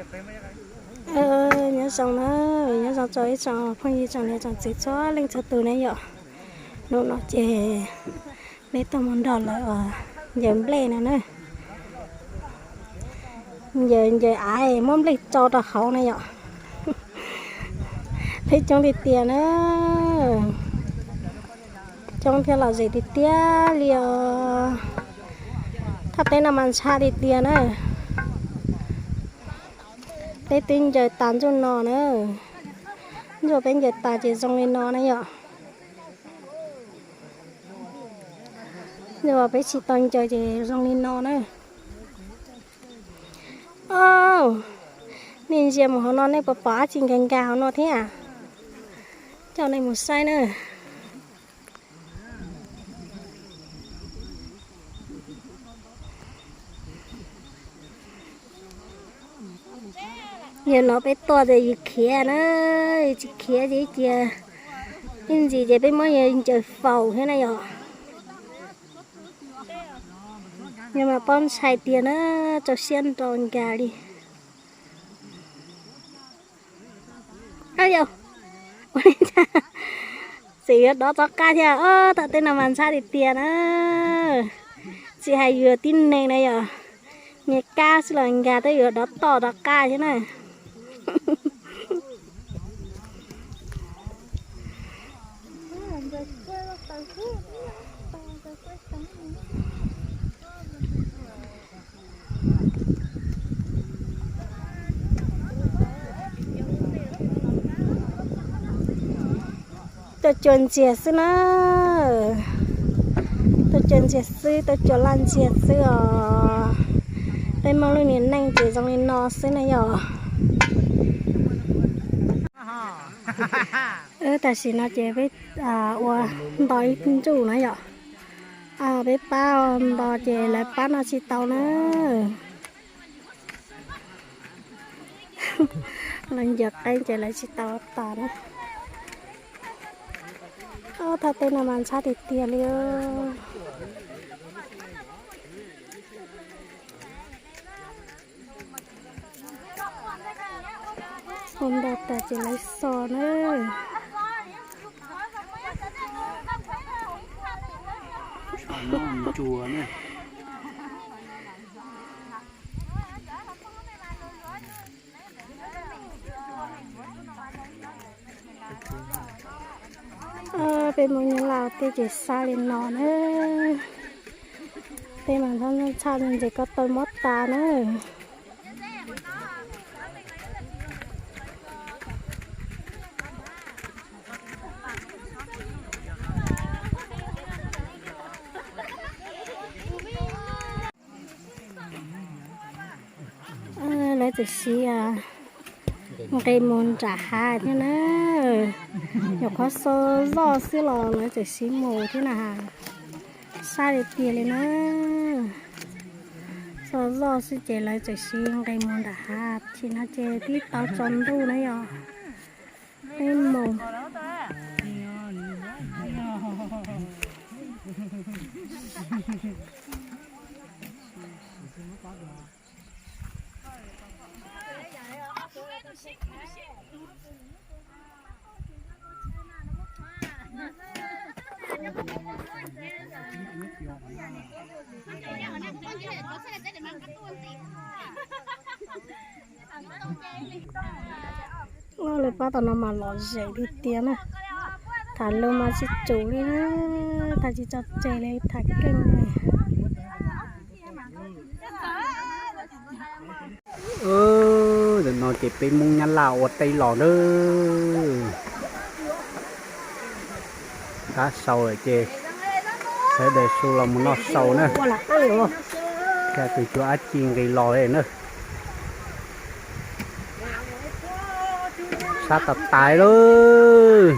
Nyob zoo na, nyob zoo rau ib tsoom phooj ywg tsoom niam tsoom txiv txhua leej txhua tus na yom. Hnub no ces peb tuaj mus nrog lawv ncaws nplej no na. Ncaws ncaws av muab nplej tso rau hauv na yom. Peb coob tiag tiag na. Coob thiab lom zem tiag tiag li os. Thaj teb no mas ntshai tiag tiag na. Peb twb ncaws tas ntsuj no na. Ntsuj peb ncaws tas ces zoo li no na yom. Yog peb tsis tau ncaws ces zoo li no na. Au, nej ntsia mus hauv no nej puas pom dab tsi nkag nkag hauv no thiab? Coj nej mus saib na. Yog no peb tuaj ces yus khiav na, yus tsis khiav ces ib cia ib ntsis ces peb muab yus ncaws faus thiab na yom. Yog mas paub ntshai tiag na, rau siab nro nkag li. Au yau, tseem yuav dov rov qab thiab. Thaj teb no mas ntshai tiag tiag na. Tsis hais yus tib neeg na yom, nyias kab xwb los nkag twb yuav dov toj rov qab thiab na. Tuaj cuag ntxiag xwb na. Tuaj cuag ntxiag xwb, tuaj cuag laj ntxiag xwb os. Peb Hmoob lub niag neej ces zoo li no xwb na yom. Tam sim no ces peb ua nto ib ntsuj na yom. Peb pab nto ces lawv pab noj tsis tau na. Lawv ncaws qeeb ces lawv tsis tau tas na. Thaj teb no mas ntshai tiag tiag li. Ua nto tas ces lawv xo na. Peb Hmoob Nyab Laj tej ces sab li no na. Peb mas txhaj ntses ko taw mob tas na. Lawv txawm siv nqis mus nram hav thiab na. Nyuam qhuav xo zoj xwb los lawv txawm siv mus thiab na. Sab li tiag li na. Xo zoj xwb ces lawv txawm siv nqis mus nram hav thiab no ces twb tau tsaus ntuj na yom. Peb mus. Lawv pab tom no mas lom zem li tiag na. Tham lus mas tsis tsum li, tham tsis tso tseg li, tham keej li. Ntawm no ces peb Hmoob Nyab Laj ua teb los na. Tab sau lawm ces sawv daws su los mus noj sau na. Cas tus cuab ab ci nqis los li na. Sab tas tas lawm.